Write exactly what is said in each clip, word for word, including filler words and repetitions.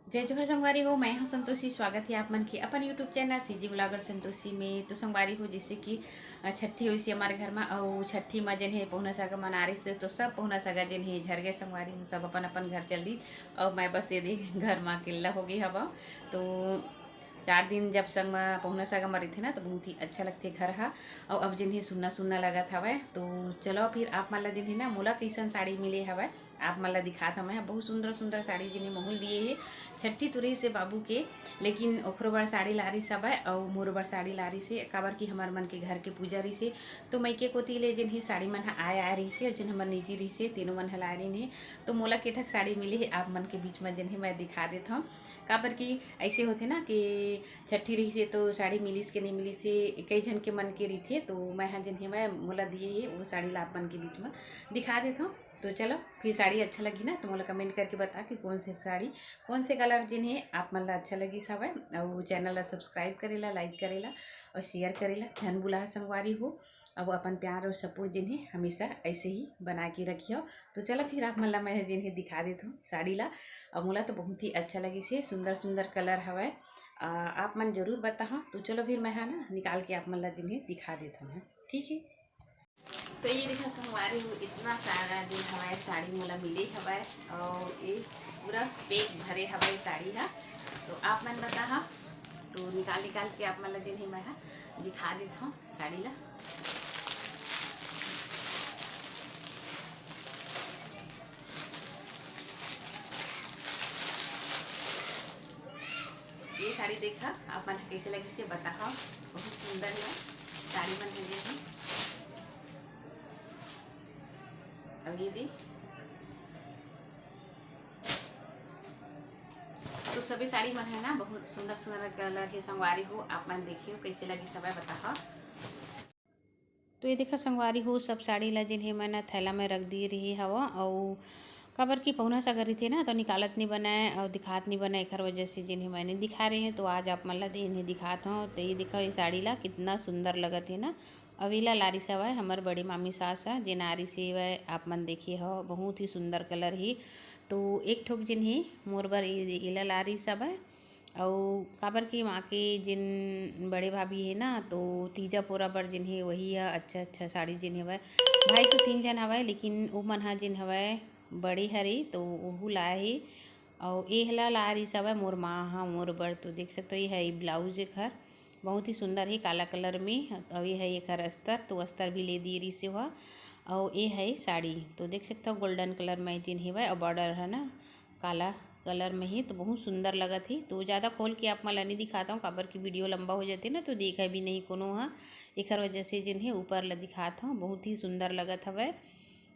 जय जोहार संगवारी हो, मैं हूँ संतोषी। स्वागत है आप मन के अपन YouTube channel CG blogger Santoshi में। तो संगवारी हो, जैसे कि अ, छठी होइसे हमारे घर में, अउ छठी में जन है पहुना सागा मना रही से, तो सब पहुना सागा जन है झर गए संगवारी हो, सब अपन अपन घर चल दी। और मैं बस ये दे घर में अकेला हो गई हवा। तो चार दिन जब संग में पहुना सागा मरी थे ना, तो बहुत ही अच्छा लगते घर हा। और अब जन है सुन्ना सुन्ना लगत हवय। तो चलो फिर आप मन ला जन है ना, मोला कैसन साड़ी मिले हवय, आप मन ला दिखात हवं। बहुत सुंदर सुंदर साड़ी जिन्हें मोहूल दिए हे। छठी तो रहिसे बाबू के, लेकिन ओखरो बर साड़ी ला रहिस हवय अउ मोरो बर साड़ी ला रहिसे, काबर कि हमर मन के घर के पूजा रहिसे। तो मइके कोती ले जिन्हें साड़ी मन ह आए आए रहिसे, अउ जिन हमर निजी रहिसे, तेनो मन ह लाए रहिन हे। तो मोला के ठक साड़ी मिले हे, आप मन के बीच में जिन्हें मैं दिखा देत हव, काबर कि ऐसे होथे ना कि छठी रहिसे तो साड़ी मिलिस के नहीं मिलिसे, कई झन के मन के रहिथे। तो मैं ह जिन्हें मैं मोला दिए हे, वो साड़ी ला आप मन के बीच में दिखा देत हव। तो चलो, फिर साड़ी अच्छा लगी ना, तो मोला कमेंट करके बता कि कौन से साड़ी, कौन से कलर जिन है आप मन ला अच्छा लगी हवय। और चैनल ला सब्सक्राइब करेला, लाइक करेला और शेयर करेला झन भुला संगवारी हो। अब अपन प्यार और सपोर्ट जिन है हमेशा ऐसे ही बना के रखियो। तो चलो, फिर आप मन ला मैं जिन है दिखा देत हूँ साड़ी ला। और मोला तो बहुत ही अच्छा लगी से, सुंदर सुंदर कलर हवय। आ, आप मन जरूर बताओ। तो चलो, फिर मैं हा ना निकाल के आप मन ला जिन है दिखा देत हूँ, ठीक है। तो ये देखा संगवारी हो, इतना सारा जो हवाए साड़ी मोला मिले हवाए, और ये पूरा पैक भरे हवाए साड़ी हा। तो आप मन बता हा, तो निकाल निकाल के आप मन ला जिन है मैं हा दिखा देत हूँ साड़ी ला। ये साड़ी देखा आप मन कैसे लगी से बताओ, बहुत सुंदर है साड़ी मन है। अब ये दे, तो सभी साड़ी मन है ना, बहुत सुंदर सुंदर कलर है संगवारी हो। आप मन देखियो कैसे लगी, सब बताओ। तो ये देखा संगवारी हो, सब साड़ी ला जिन है मैंने थैला में रख दिए रही हवा। और काबर की पहुना सागर रहिथे ना, तो निकालत नहीं बनाए और दिखात नहीं बनाए, एखर वजह से जिन है मैंने दिखा रहे हैं। तो आज आप मन ला जिन है दिखात हूँ। तो ये देखा, ये साड़ी ला कितना सुंदर लगत है ना। अब इला लारी सवाए हमर बड़ी मामी सास है, जेन आरी से वह आप मन देखे हो, बहुत ही सुंदर कलर ही। तो एक ठोक जिन ही मोर बर इ-, इला लारी सवाए। अउ काबर कि माँ के जिन बड़े भाभी है ना, तो तीजा पोरा बर जिन है वही है अच्छा अच्छा साड़ी जिन हवय। भाई तो तीन जन हवय, लेकिन उमन हा जिन हवय बड़ी हरी, तो ओहू लाए ही। अउ एहला लाए रहिस हवय मोर माँ हा मोर बर। तो देख सकते हो, ये है ब्लाउज एक हर, बहुत ही सुंदर है काला कलर में। अउ ये है एक हर अस्तर, तो अस्तर भी ले दिए रहिस हवय। अउ ये है साड़ी, तो देख सकते हो गोल्डन कलर में जिन हवय, अउ बॉर्डर है ना काला कलर में ही, तो बहुत सुंदर लगत ही। तो ज़्यादा खोल के आप मन ला नहीं दिखाता हूँ, काबर की वीडियो लंबा हो जाते ना, तो देखा भी नहीं कोनो हा। एखर वजह से जिन है ऊपर ला दिखात हूँ, बहुत ही सुंदर लगत हवय।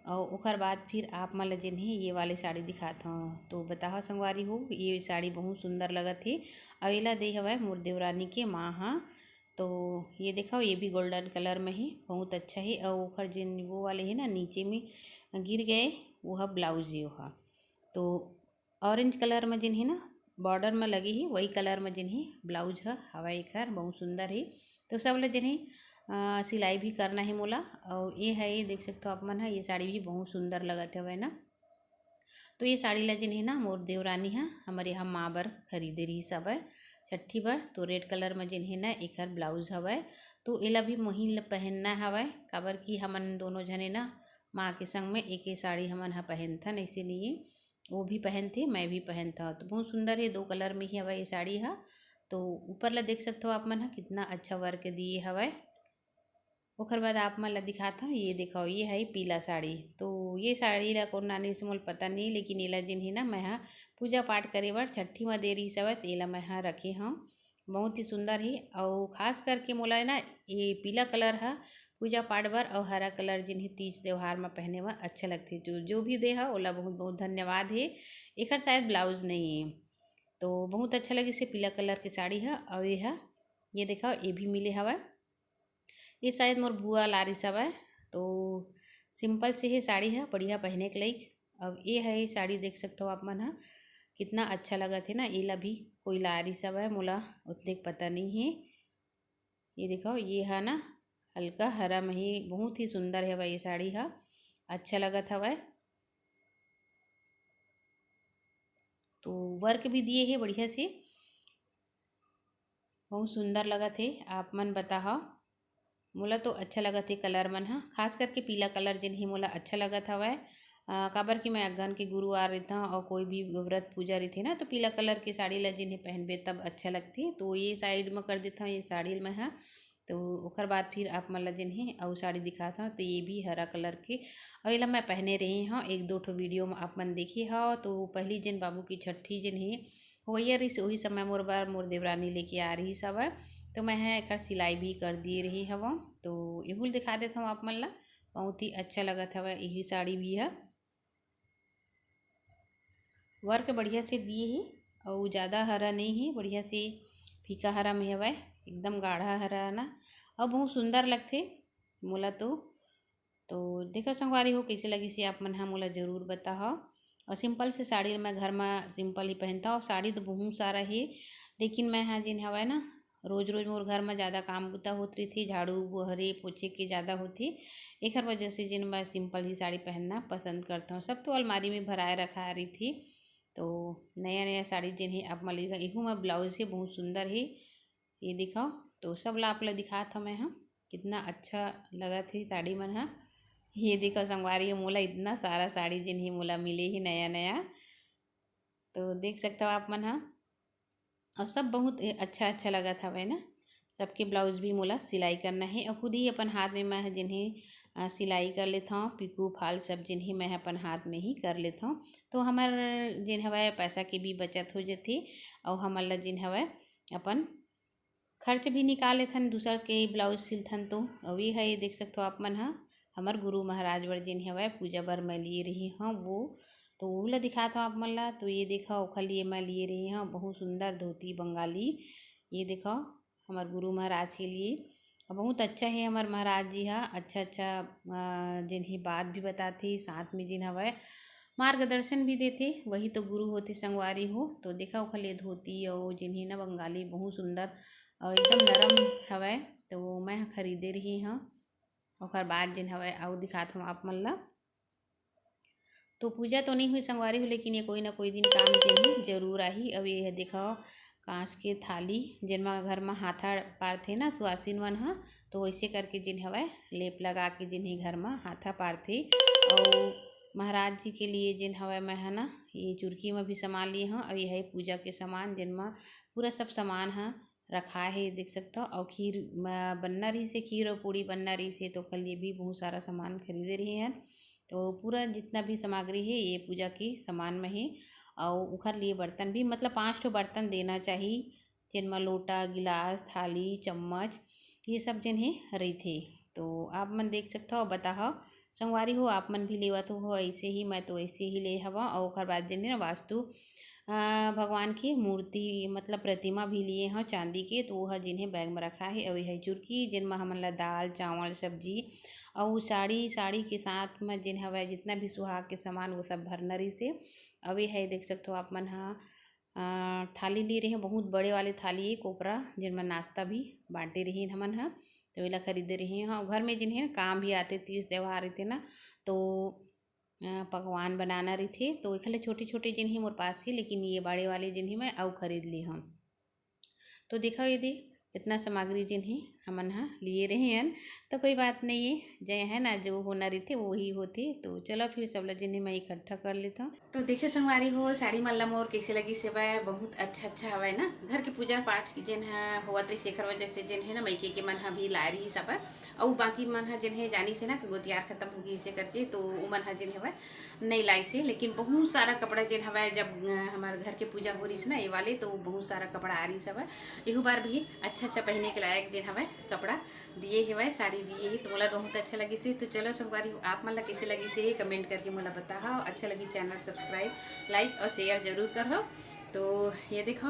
और ओकर बाद फिर आप मन ला जिन है ये वाली साड़ी दिखात हूँ। तो बताओ संगवारी हो, ये साड़ी बहुत सुंदर लगत ही। अउ एला दे हवय मोर देवरानी के माँ हा। तो ये देखो, ये भी गोल्डन कलर में ही, बहुत अच्छा है। और ओकर जिन वो वाले है ना नीचे में गिर गए, वो है ब्लाउज ये हा। तो ऑरेंज कलर में जिन है ना बॉर्डर में लगे ही, वही कलर में जिन है ब्लाउज है हवा एकर, बहुत सुंदर है। तो सब ले जिन है अ, सिलाई भी करना है मोला। और ये है, ये देख सकते हो आप मन है, ये साड़ी भी बहुत सुंदर लगत हवय ना। तो ये साड़ी ला जिन है ना मोर देवरानी हा हमर यहाँ माँ बर खरीदे रही सब है छठी बर। तो रेड कलर में जिन है ना एकर ब्लाउज हवय। तो एला भी मोही ल पहनना हवय, काबर कि हमन दोनों झने ना माँ के संग में एक ही साड़ी हमन हा पहनथन, इसीलिए वो भी पहनथे, मैं भी पहनथव। तो बहुत सुंदर ये दो कलर में ही हवय ये साड़ी हा। तो ऊपर ला देख सकते हो आप मन हा कितना अच्छा वर्क दिए हवय। ओकर बाद आप मन ला दिखात हव, ये देखो, ये है पीला साड़ी। तो ये साड़ी ला कोन लाने से मोला पता नहीं, लेकिन एला जिन है ना मैं हा पूजा पाठ करे बर छठी मा दे रही सवय, तो एला मैं हा रखे हव। बहुत ही सुंदर हे। अउ खास करके मोला ना ये पीला कलर हा पूजा पाठ बर अउ हरा कलर जिन हे तीज त्योहार मा पहने बर अच्छा लगथे। जो, जो भी दे हा ओला बहुत बहुत धन्यवाद हे। एकर शायद ब्लाउज नहीं हे, तो बहुत अच्छा लगिस हे पीला कलर के साड़ी हा। अउ ये हा, ये देखा, ये भी मिले हवय। ये शायद मोर बुआ लारिस हवय। तो सिंपल से ही साड़ी है, बढ़िया पहने के लाइक। अब ये है, ये साड़ी देख सकते हो आप मन हा, कितना अच्छा लगत हे ना। एला भी कोई लारिस हवय, मोला उतने पता नहीं है। ये देखो, ये है ना हल्का हरा में ही, बहुत ही सुंदर हवय ये साड़ी हा, अच्छा लगत हवय। तो वर्क भी दिए हे बढ़िया से, बहुत सुंदर लगत हे। आप मन बताहव, मोला तो अच्छा लगत हे कलर मन ह, खास करके पीला कलर जेन हे मोला अच्छा लगत हवय। अ, काबर कि मैं अगहन के गुरुवार रहिथंव अउ कोई भी व्रत पूजा रहिथे ना, तो पीला कलर के साड़ी ला जेन हे पहनबे तब अच्छा लगथे। तो ये साइड म कर देथंव ये साड़ी ल मैं ह। तो ओकर बाद फिर आप मन ला जेन हे अउ साड़ी दिखात हंव, तो ये भी हरा कलर के, अउ एला मैं पहने रही हंव, एक दो ठो वीडियो म आप मन देखे हव। तो पहली जेन बाबू की छट्ठी जेन हे होवइया रहिस, ओही समय मोर बर मोर देवरानी लेके आ रहिस हवय, तो मैं ह एकर सिलाई भी कर दिए रही हवं। तो एहू ल दिखा देथंव आप मन ला, बहुत ही अच्छा लगत हवय यही साड़ी भी ह। वर्क बढ़िया से दिए हे, अउ ज़्यादा हरा नहीं हे, बढ़िया से फीका हरा में हवय, एकदम गाढ़ा हरा ना, अउ बहुत सुंदर लगथे मोला तो। तो देखो संगवारी हो, कइसे लगिस हे, आप मन ह मोला जरूर बताहव। अउ सिंपल से साड़ी मैं घर म सिंपल ही पहनथंव। साड़ी तो बहुत सारा हे, लेकिन मैं ह जेन हवय ना, रोज रोज मोर घर म ज़्यादा काम बुता होत रहिथे, झाड़ू बोहरे पोछे के ज़्यादा होथे, एखर वजह से जेन मैं सिंपल ही साड़ी पहनना पसंद करथंव। सब तो अलमारी में भराए रखाए रहिथे, तो नया नया साड़ी जेन हे आप मन ल दिखा, एहू म ब्लाउज हे, बहुत सुंदर हे। ये दिखाओ, तो सब ला आप ला दिखात हव मैं ह, कितना अच्छा लगत हे साड़ी मन ह। ये देखो संगवारी हो, मोला इतना सारा साड़ी जेन हे मोला मिले हे नया नया, तो देख सकथव आप मन ह। अउ सब बहुत ए-, अच्छा अच्छा लगत हवय ना। सबके ब्लाउज भी मोला सिलाई करना हे, अउ खुद ही अपन हाथ में मैं ह जेन हे, अ, सिलाई कर लेथंव, पिको फाल सब जेन हे मैं ह अपन हाथ में ही कर लेथंव। तो हमर जेन हवय पैसा के भी बचत हो जथे, अउ हमन ला जेन हवय अपन खर्च भी निकाल लेथन, दूसर के ब्लाउज सिलथन तो। अउ ये ह, ये देख सकथव आप मन ह, हमर गुरु महाराज बर जेन हवय पूजा बर मैं लिए रही हंव वो, तो वो ला दिखात हंव आप मन ला। तो ये देखव, ओखर लिए मैं लिए रही हंव बहुत सुंदर धोती बंगाली। ये देखव, हमर गुरु महाराज के लिए, अउ बहुत अच्छा हे हमर महाराज जी ह, अच्छा अच्छा, अ, जेन हे बात भी बताथे, साथ में जेन हवय मार्गदर्शन भी देथे, वही तो गुरु होथे संगवारी हो। तो देखा ओखर ले धोती अउ जेन हे ना बंगाली, बहुत सुंदर अउ एकदम नरम हवय, तो मैं ह खरीदे रही हंव। ओकर बाद जेन हवय अउ दिखात हंव आप मन ला। तो पूजा तो नहीं हुई संगवारी हो, लेकिन ये कोई ना कोई दिन काम के ही जरूर आही। अब ये देखो कांच के थाली, जेन म घर म हाथा पारथे ना सुहासिन मन ह, तो वैसे करके जेन हवय लेप लगा के जेन ही घर म हाथा पारथे। अउ महाराज जी के लिए जेन हवय मैं ह ना ये चुरकी म भी सामान लिए हंव, अउ ये है पूजा के सामान, जेन म पूरा सब सामान ह रखाए हे, देख सकथव। अउ खीर म-, बनना रहिस हे, खीर अउ पूड़ी बनना रहिस हे, तो ओखर लिए भी बहुत सारा सामान खरीदे रहे हन। तो पूरा जितना भी सामग्री हे, ये पूजा के सामान में हे। अउ ओखर लिए बर्तन भी, मतलब, पाँच ठो बर्तन देना चाही, जेन म लोटा, गिलास, थाली, चम्मच, ये सब जेन हे रहिथे। तो आप मन देख सकथव, बताहव, संगवारी हो, आप मन भी लेवत हो ऐसे ही, मैं तो ऐसे ही ले हवं। अउ ओखर बाद जेन हे ना वास्तु, अ, भगवान के मूर्ति, मतलब प्रतिमा भी लिए हव चांदी के, तो वो ह जेन हे बैग में रखा हे। अउ ये ह चुरकी, जेन म हमन ला दाल, चावल, सब्जी अउ साड़ी, साड़ी के साथ में जेन हवय जितना भी सुहाग के सामान, वो सब भरना रहिस हे। अउ ये ह देख सकथव आप मन ह, अ, थाली लिए रहे, बहुत बड़े वाले थाली, कोपरा, जेन म नाश्ता भी बांटे रहिन हमन ह, तो एला खरीदे रहे हव। घर में जेन हे ना काम भी आथे, तीज त्योहार रहिथे ना, तो अ, पकवान बनाना रहिथे, तो एखर ले छोटे-छोटे जेन हे मोर पास हे, लेकिन ये बड़े वाले जेन हे मैं अउ खरीद ले हंव। तो देखव, ये दे इतना सामग्री जेन हे हमन ह लिए रहे हन, तो कोई बात नहीं है, जे है ना, जो होना रहिथे, वही होथे। तो चलो फिर सब ला जेन हे मैं इकट्ठा कर लेथंव। तो देखे संगवारी हो, साड़ी मन ला मोर कैसे लगिस हवय, बहुत अच्छा अच्छा हवय ना। घर के पूजा पाठ जेन ह होवत रहिस, एखर वजह से जेन हे ना, मइके के मन ह भी लाए रहिस हवय। अउ बाकी मन ह जेन हे जानिस हे ना कि गोतियार खत्म हो गइस हे करके, तो उमन ह जेन हवय नइ लाइस हे। लेकिन बहुत सारा कपड़ा जेन हवय, जब, अ, हमर घर के पूजा हो रहिस ना ये वाले, तो बहुत सारा कपड़ा आ रहिस हवय। एहू बार भी अच्छा अच्छा पहिने के लायक जेन हवय कपड़ा दिए हवय, साड़ी दिए हे, तो मोला बहुत अच्छा लगिस हे। तो चलो संगवारी, आप मन ला कैसे लगिस हे, comment करके मोला बताहव। अच्छा लगी channel subscribe, like और share जरूर करहव। तो ये देखो,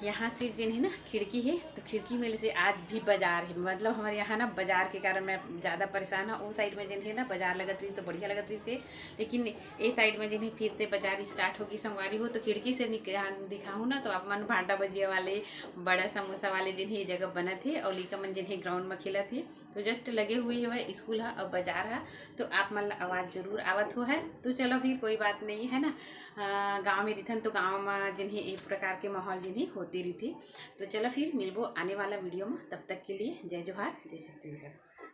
यहाँ से जेन हे ना खिड़की हे, तो खिड़की में से आज भी बाजार हे। मतलब हमारे यहाँ ना बाजार के कारण मैं ज़्यादा परेशान हूँ। वो साइड में जेन हे ना बाजार लगत रही तो बढ़िया लगत रही से, लेकिन ए साइड में जेन हे फिर से बाजार स्टार्ट होगी संगवारी हो। तो खिड़की से निकाल दिखाहूँ ना, तो आप मन भांटा भजिया वाले, बड़ा समोसा वाले जेन हे ये जगह बनत हे और लइका मन जेन हे ग्राउंड में खेलत हे। तो जस्ट लगे हुए हवय स्कूल हा और बाजार हा, तो आप मन ला आवाज़ जरूर आवत हो है। तो चलो फिर कोई बात नहीं है ना, गाँव में रिथन तो गाँव में जेन हे एक प्रकार के माहौल जेन हे होते रहिथे। तो चलो फिर मिलबो आने वाला वीडियो में, तब तक के लिए जय जोहार, जय छत्तीसगढ़।